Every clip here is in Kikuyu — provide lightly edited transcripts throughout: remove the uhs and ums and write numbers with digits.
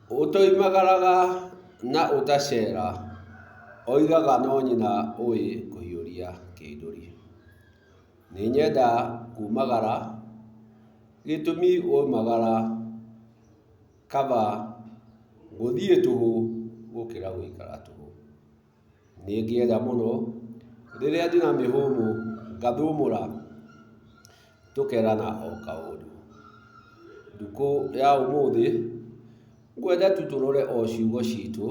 Ũtoimagaraga na ũtacera, oigaga no nyina ũĩ kũhiũria kĩndũri. Nĩnyenda kumagara, gĩtũmi waumagara kaba gũthiĩ tũhũ gũkĩra gũikara tũhũ. Nĩngĩenda mũno rĩrĩa ndĩna mĩhũmũ ngathũmũra tũkerana o kaũndũ. Ndukũ ya ũmũthĩ ngwenda tu tũrore o ciugo citũ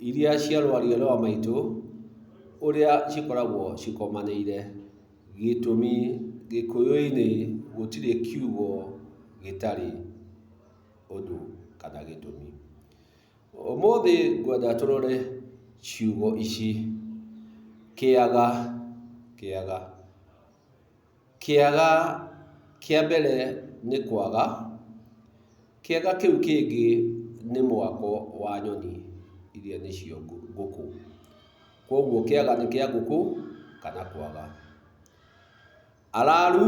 iria cia rwario rwa maitũ ũrĩa cikoragwo cikomanĩire. Gĩtũmi gĩkũyũ-inĩ gũtirĩ kiugo gĩtarĩ ũndũ kana gĩtũmi. Ũmũthĩ ngwenda tũrore ciugo ici: kĩaga, kĩaga. Kĩaga kĩa mbere nĩ kwaga, kĩaga kĩu kĩngĩ nĩ mwako wa nyoni iria nĩcio ngũkũ. Koguo kĩaga nĩ kĩa ngũkũ kana kwaga. Araru,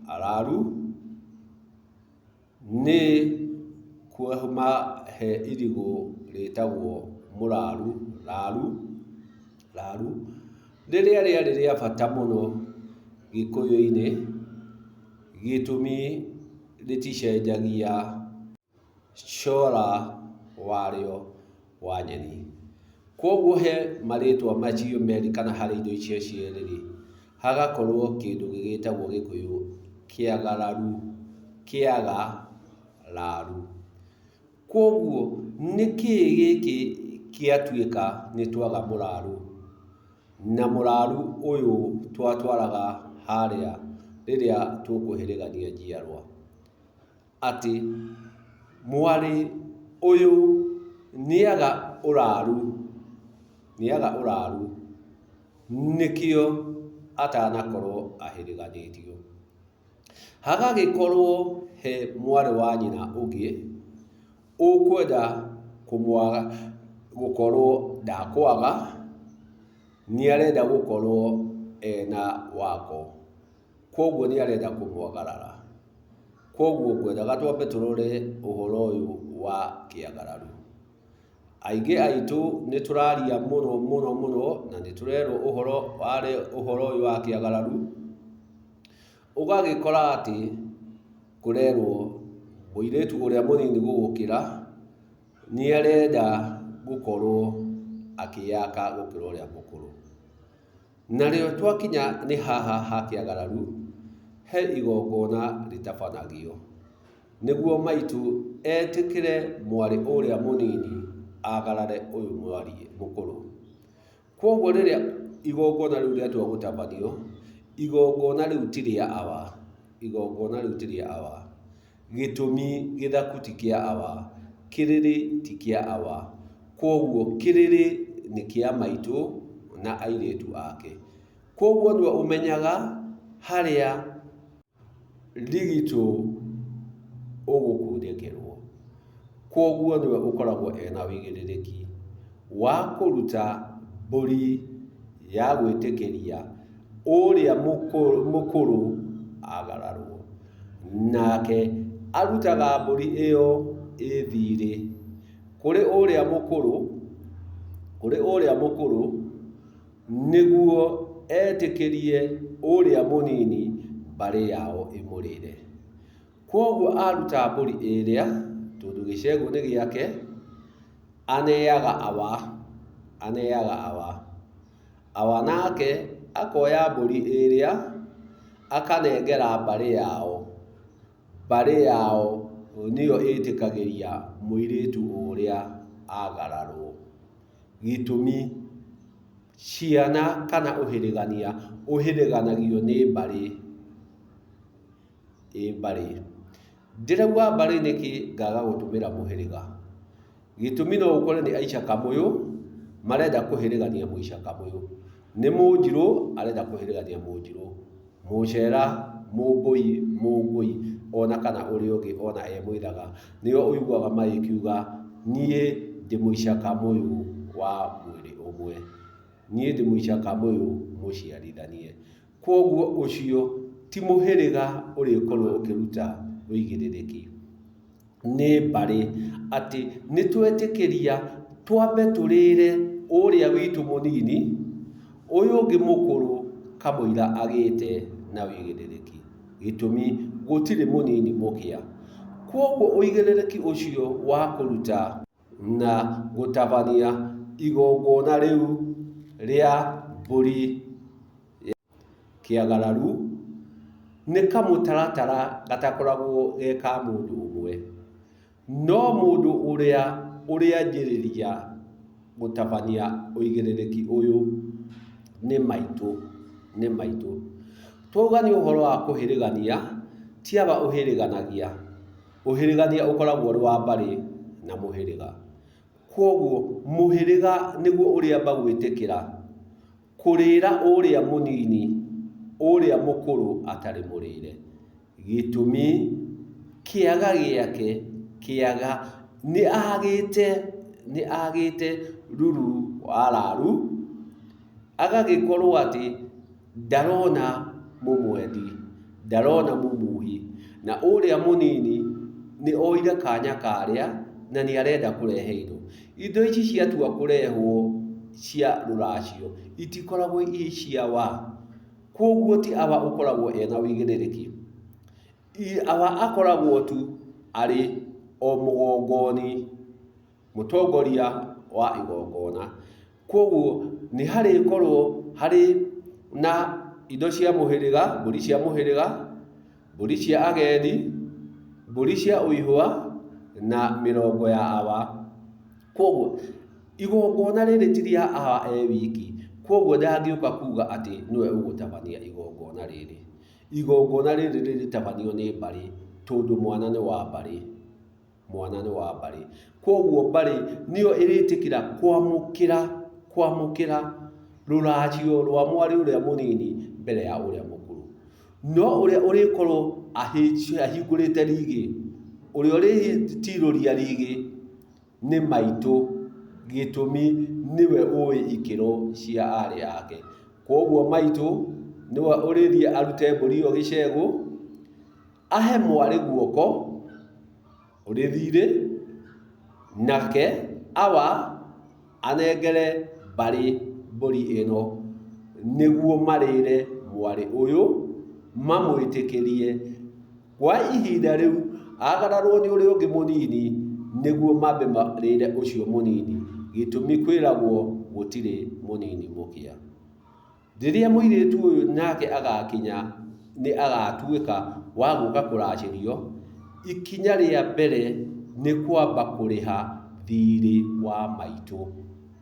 araru nĩ kuma he irigũ rĩtagwo mũraru, raru, raru, rĩrĩa rĩarĩ rĩa bata mũno gĩkũyũ-inĩ, gĩtũmi rĩticenjagia cora warĩo wa nyeni. Koguo he marĩtwa macio merĩ kana harĩ indo icio cierĩ-rĩ, hagakorwo kĩndũ gĩgĩtagwo gĩkũyũ kĩagararu, kĩaga raru. Koguo nĩkĩĩ gĩkĩ gĩatuĩka nĩ twaga mũraru? Na mũraru ũyũ twatwaraga harĩa rĩrĩa tũkũhĩrĩgania njiarwa. Atĩ mwarĩ ũyũ nĩaga ũraru, nĩaga ũraru, nĩkĩo atanakorwo ahĩrĩganĩtio. Hagagĩkorwo he mwarĩ wa nyina ũngĩ ũkwenda kũmwaga gũkorwo ndakwaga, nĩarenda gũkorwo ena wako, koguo nĩarenda kũmwagarara. Koguo ngwendaga twambe tũrore ũhoro ũyũ wa kĩagararu. Aingĩ aitũ nĩ tũraria mũno mũno mũno na nĩ tũrerwo ũhoro warĩ ũhoro ũyũ wa kĩagararu, ũgagĩkora atĩ kũrerwo mũirĩtu ũrĩa mũnini gũgũkĩra nĩarenda gũkorwo akĩyaka gũkĩra ũrĩa mũkũrũ. Narĩo twakinya nĩ haha ha kĩagararu, he igongona rĩtabanagio nĩguo maitũ etĩkĩre mwarĩ ũrĩa mũnini agarare ũyũ mwarĩ mũkũrũ. Koguo rĩrĩa igongona rĩu rĩatua gũtabanio, igongona rĩu ti rĩa awa, igongona rĩu ti rĩa awa. Gĩtũmi gĩthaku ti kĩa awa, kĩrĩrĩ ti kĩa awa, koguo kĩrĩrĩ nĩ kĩa maitũ na airĩtu ake. Koguo nĩwe ũmenyaga harĩa rigitũ ũgũkundĩkĩrwo. Koguo nĩwe ũkoragwo ena ũigĩrĩrĩki wa kũruta mbũri ya gwĩtĩkĩria ũrĩa mũkũrũ agararwo. Nake arutaga mbũri ĩyo ĩ thirĩ kũrĩ ũrĩa mũkũrũ, kũrĩ ũrĩa mũkũrũ nĩguo etĩkĩrie ũrĩa mũnini mbarĩ yao ĩmũrĩre. Koguo aruta mbũri ĩrĩa, tondũ gĩcegũ nĩ gĩake, aneaga awa, aneaga awa. Awa nake akoya mbũri ĩrĩa akanengera mbarĩ yao. Mbarĩ yao nĩyo ĩtĩkagĩria mũirĩtu ũrĩa agararwo. Gĩtũmi, ciana kana ũhĩrĩgania ũhĩrĩganagio nĩ mbarĩ, ĩ mbarĩ. Ndĩrauga mbarĩ nĩkĩ ngaga gũtũmĩra mũhĩrĩga? Gĩtũmi no ũkore nĩ Aisha Kamũyũ marenda kũhĩrĩgania Mũisha Kamũyũ, nĩ Mũnjirũ arenda kũhĩrĩgania Mũnjirũ, Mũcera, Mũmbũi, Mũngũi ona kana ũrĩa ũngĩ ona e Mũithaga, nĩo ũiguaga magĩkiuga niĩ ndĩ Mũisha Kamũyũ wa mwĩrĩ ũmwe, niĩ ndĩ Mũisha Kamũyũ mũciarithanie. Koguo ũcio ti mũhĩrĩga ũrĩkorwo ũkĩruta ũigĩrĩrĩki, nĩ mbarĩ. Atĩ nĩ twetĩkĩria twambe tũrĩre ũrĩa witũ mũnini, ũyũ ũngĩ mũkũrũ kamũira agĩte na ũigĩrĩrĩki. Gĩtũmi gũtirĩ mũnini mũkĩa. Kwoguo ũigĩrĩrĩki ũcio wa kũruta na gũtabania igongona rĩu rĩa mbũri kĩagararu nĩ kamũtaratara gatakoragwo ge ka mũndũ ũmwe. No mũndũ ũrĩa ũrĩanjĩrĩria gũtabania ũigĩrĩrĩki ũyũ nĩ maitũ, nĩ maitũ. Twauga nĩ ũhoro wa kũhĩrĩgania, ti aba ũhĩrĩganagia. Ũhĩrĩgania ũkoragwo ũrĩ wa mbarĩ na mũhĩrĩga. Kwoguo mũhĩrĩga nĩguo ũrĩamba gwĩtĩkĩra kũrĩra ũrĩa mũnini ũrĩa mũkũrũ atarĩ mũrĩre. Gĩtũmi kĩaga gĩake kĩaga nĩ agĩte nĩ agĩte ruru wa raru, agagĩkorwo atĩ ndarona mũmwendi, ndarona mũmuhi, na ũrĩa mũnini nĩ oire kanya karĩa na nĩ arenda kũrehe indo. Indo ici ciatua kũrehwo cia rũracio itikoragwo irĩ cia wa, kwoguo ti awa ũkoragwo ena ũigĩrĩrĩki. Awa akoragwo tu arĩ o mũgongoni, mũtongoria wa igongona. Kwoguo nĩ harĩkorwo harĩ na indo cia mũhĩrĩga, mbũri cia mũhĩrĩga, mbũri cia agendi, mbũri cia ũihwa na mĩrongo ya awa. Kwoguo igongona rĩrĩ ti rĩa awa e wiki, kwoguo ndangĩũka kuga atĩ nĩwe ũgũtabania igongona rĩrĩ. Igongona rĩrĩ rĩrĩtabanio nĩ mbarĩ tondũ mwana nĩ wa mbarĩ. Mwana nĩ wa mbarĩ. Kwoguo mbarĩ nĩyo ĩrĩtĩkĩra kwamũkĩra kwamũkĩra rũracio rwa mwarĩ ũrĩa mũnini mbere ya ũrĩa mũkũrũ. No ũrĩa ũrĩkorwo ahingũrĩte rigĩ, ũrĩa ũrĩtirũria rigĩ nĩ maitũ, gĩtũmi nĩwe ũĩ ikĩro cia arĩ ake. Kwoguo maitũ nĩwe ũrĩthiĩ arute mbũri ĩyo gĩcegũ, ahe mwarĩ guoko ũrĩ thirĩ, nake awa anengere mbarĩ mbũri ĩno nĩguo marĩre mwarĩ ũyũ mamwĩtĩkĩrie kwa ihinda rĩu agararwo nĩ ũrĩa ũngĩ mũnini nĩguo mambe marĩre ũcio mũnini, gĩtũmi kwĩragwo gũtirĩ mũnini mũkĩa. Rĩrĩa mũirĩtu ũyũ nake agakinya nĩ agatuĩka wa gũka kũracĩrio, ikinya rĩa mbere nĩ kwamba kũrĩha thirĩ wa maitũ,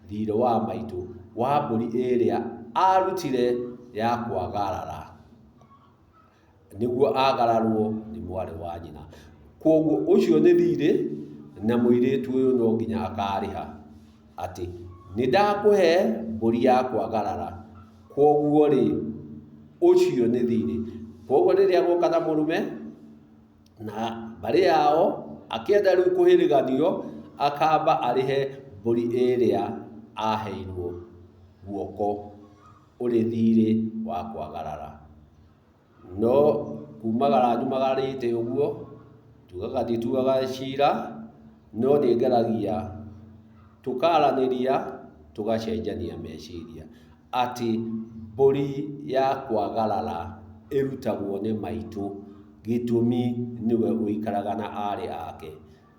thirĩ wa maitũ wa mbũri ĩrĩa arutire ya kwagarara. Nĩguo agararwo nĩ mwarĩ wa nyina. Kwoguo ũcio nĩ thirĩ na mũirĩtu ũyũ no nginya akarĩha atĩ nĩ ndakũhe mbũri ya kwagarara, kwoguo rĩ, ũcio nĩ thirĩ. Kwoguo rĩrĩa agoka na mũrũme na mbarĩ yao akĩenda rĩu kũhĩrĩganio, akamba arĩhe mbũri ĩrĩa aheirwo guoko ũrĩ thirĩ wa kwagarara. No kumagara nyumagarĩte ũguo, njugaga ndituaga cira, no nĩ ngeragia tũkaranĩria, tũgacenjania meciria, atĩ mbũri ya kwagarara ĩrutagwo nĩ maitũ, gĩtũmi nĩwe ũikaraga na arĩ ake.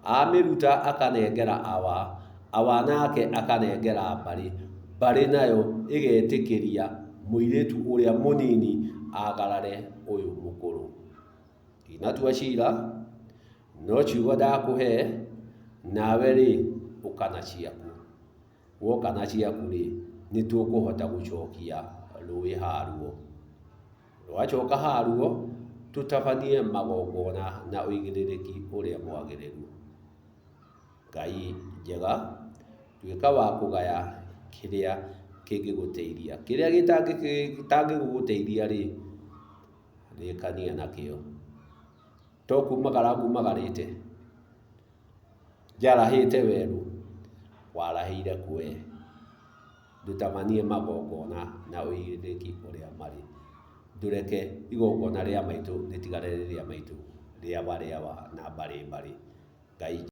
Amĩruta akanengera awa, awa nake akanengera mbarĩ, mbarĩ nayo ĩgetĩkĩria mũirĩtu ũrĩa mũnini agarare ũyũ mũkũrũ. Ndinatua cira, no ciugo ndakũhe, nawe rĩ, ũka na ciaku. Woka na ciaku-rĩ, nĩ tũkũhota gũcokia rũĩ haruo. Rwacoka haruo, tũtabanie magongona na ũigĩrĩrĩki ũrĩa mwagĩrĩru. Ngai njega, tuĩka wa kũgaya kĩrĩa kĩngĩgũteithia. Kĩrĩa gĩtangĩgũteithia-rĩ, rĩkania nakĩo. To kumagara ngumagarĩte? Njarahĩte werũ, warahĩire kũ we? Ndũtabanie magongona na ũigĩrĩrĩki ũrĩa marĩ. Ndũreke igongona rĩa maitũ rĩtigare rĩ rĩa maitũ, rĩawa rĩawa na mbarĩ mbarĩ. Ngai.